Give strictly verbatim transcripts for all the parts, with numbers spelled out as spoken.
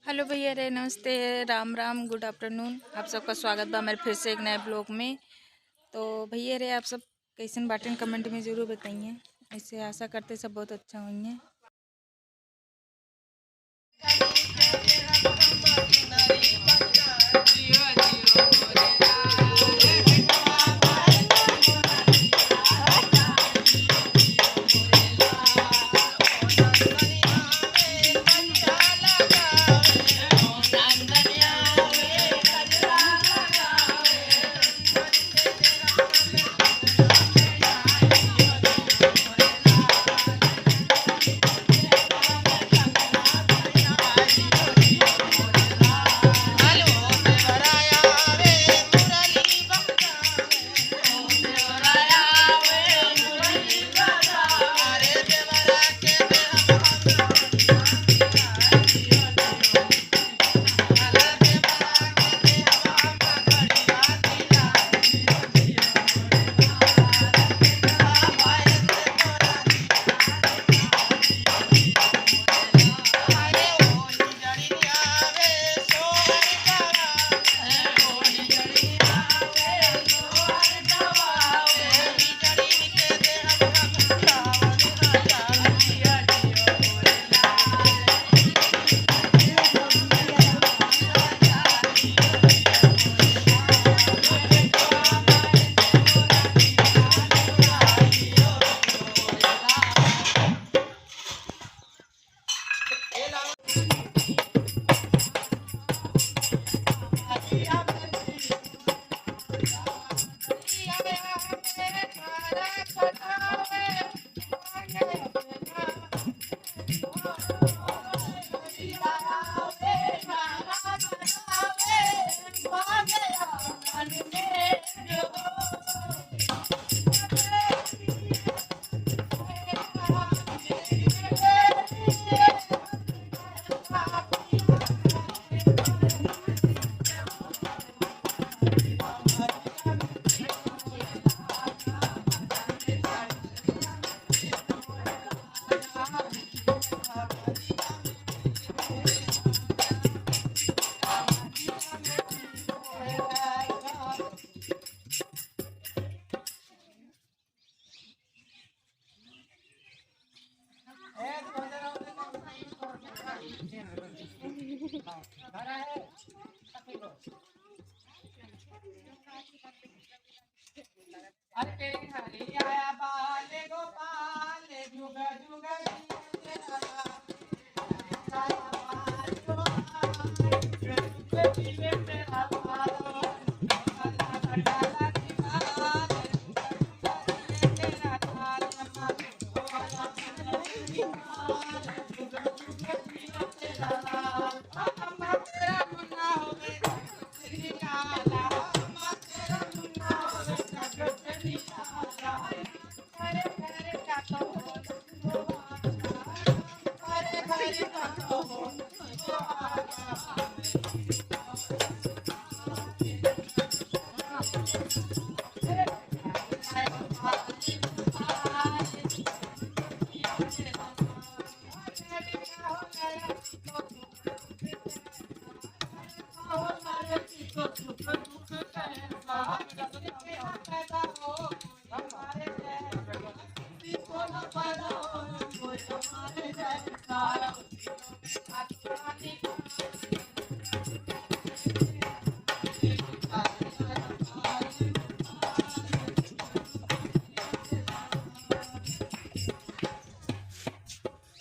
हेलो भैया रे, नमस्ते, राम राम, गुड आफ्टरनून। आप सबका स्वागत बा हमारे फिर से एक नए ब्लॉग में। तो भैया रे, आप सब कैसन बाटेन, कमेंट में जरूर बताइए। ऐसे आशा करते सब बहुत अच्छा होइए।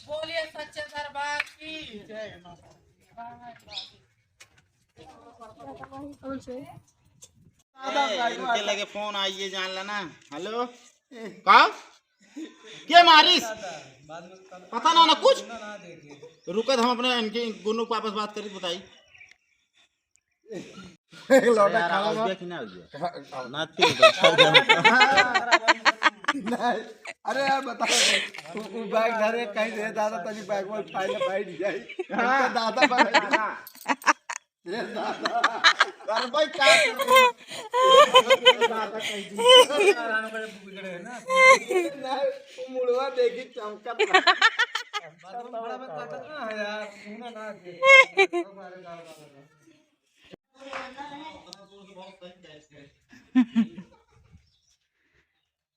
बोलिए सच्चे दरबार की जय। ए, इनके लगे फोन आइए, जान लेना। हेलो, का? के मारिस? पता ना, ना कुछ। रुकत हम अपने इनके गुन्नू के पापा से बात करी, बताई। एक लौटा अरे यार, खड़ा आवाज बा। दिया कि ना आवाज दिया? हाँ, आवाज। ना, क्यों? नहीं, अरे यार, बताओ, वो, वो बैग धरे, कहीं दे दादा, तनी बैग में उठाए ले बैठ जाए। हाँ। उनका दादा बना। हाँ। अरे भाई, का करबो? ना, वो मुड़वा देखी चमकत रहा।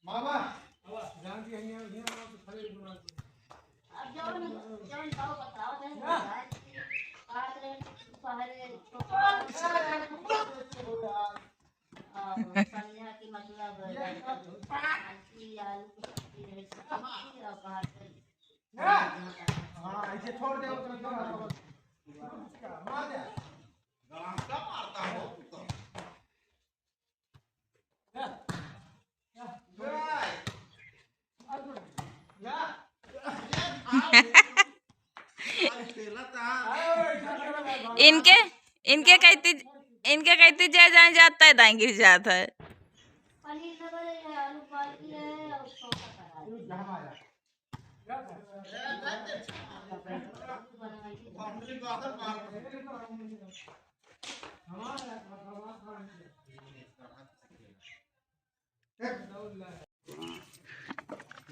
मामा, हाँ, ऐसे छोड़ दे, उसमें क्यों मारता है? मार दे। इनके, इनके कहती, इनके कहती जे जाए जाता है, दाएं गिर जाता है।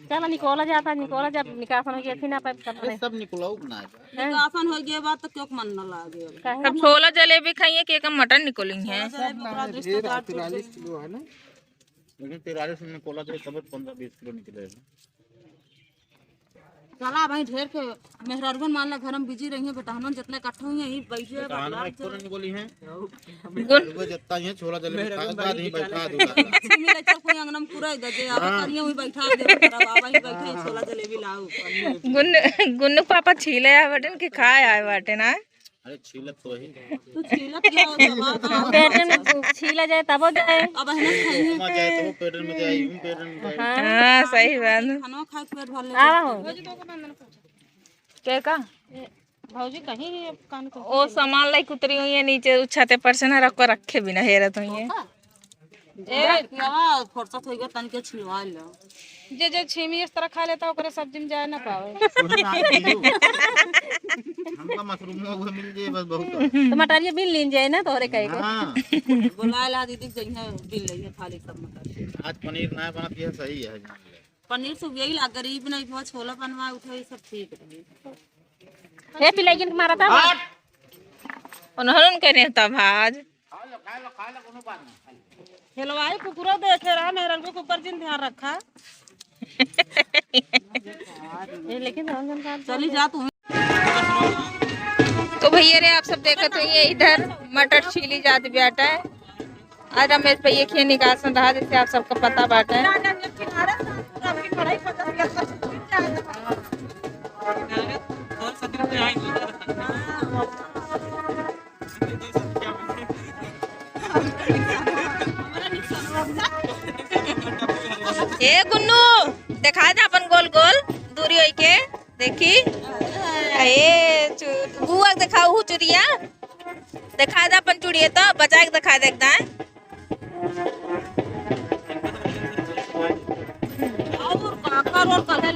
चला निकोला जाता, निकोला जब निकासन हो गया थी ना, पाइप सब अरे सब निकलाऊ ना है। हैं? निकासन हो गया बात तो क्यों मन न लागे अब? काहे? अब छोला जलेबी खाइए कि एक मटन निकोलेंगे। छोला जलेबी ओकरा दृष्टि ढेर दार चुप तिरालीस से। किलो है ना? लेकिन तिरालीस में निकोला तो सब पन्द्रह बीस किलो निकले हैं। चला भाई, ढेर के मेहरारुन मान ला घर में बिजी रही है, बेटहनन जितने इकट्ठे हुई हैं, यही बैठे हैं, बेटहनन बतलात एको जब। नहीं बोली हैं। गुन वो जितना ही है, छोला जलेबी खाए के बाद ही बैठा दूंगा। छीमी ले चल कोई अंगना में पूरा दे दे, अब हाँ। करिए वही बैठा दे, अब आवा ही बैठे, छोला जलेबी लाओ। गुन, गुन्नू पापा छीले आए बाटेन कि खाए आए बाटेन, आए? अरे छीलत तो ही। तू छीलत क्या हो जब आप पेट में छीला जाए तब हो जाए। अब है ना खाइए। मा जाए तो पेट में जाए, यूं पेट में जाए। हाँ। हाँ, सही बात है। खाना खा के पेट भर ले। आवा हो। के का? भौजी कहीं भी अब कान को ओ सामान लाई कुतरी हुई है नीचे, उ छते पर से ना रख, रखे बिना हेरत हुई है। ए, यहाँ फुर्सत होइगा, तनिके छिलवा लो। जे, जे छीमी इस तरह खा लेता, ओकरे सब्जी में जाए ना पावे। हमका मशरूम वो मिल जाए, बस बहुत है। तो मटरिया बिन लीन जाए ना, तोहरे कहे के। हाँ। बोला ला दीदी, जइहे बिन लइहे खाली सब मटर। आज पनीर ना बनत, यह सही है, जान ले। पनीर से यही ला, गरीब नहीं, बहुत छोला बनवा उठे, ये सब ठीक रहे। हे पिलाइगिन के मारा था। हट। उन्होंने कह रहे था भाज। खा लो, खा लो, खा लो, कोनो बात नहीं, खा लो। हेलवाई कुकुरो देखे रहा, मेहररुआ के ऊपर जिन ध्यान रखा। ये लेकिन रंजन साहब चली जा तू। तो भैया रे, आप सब देखत होइए, इधर मटर छीली जात बाटे। आज रमेश भैया के निकासन रहा, जैसे आप सबको पता बाटे। ए गुन्नू, देखा दे अपन गोल गोल दूरी होई के, देखी। ए चु-, बुआ के देखाऊ हु चुरिया, देखा दे अपन चुड़िया तो बचा के देखा दे एकदम। और काकर और कहे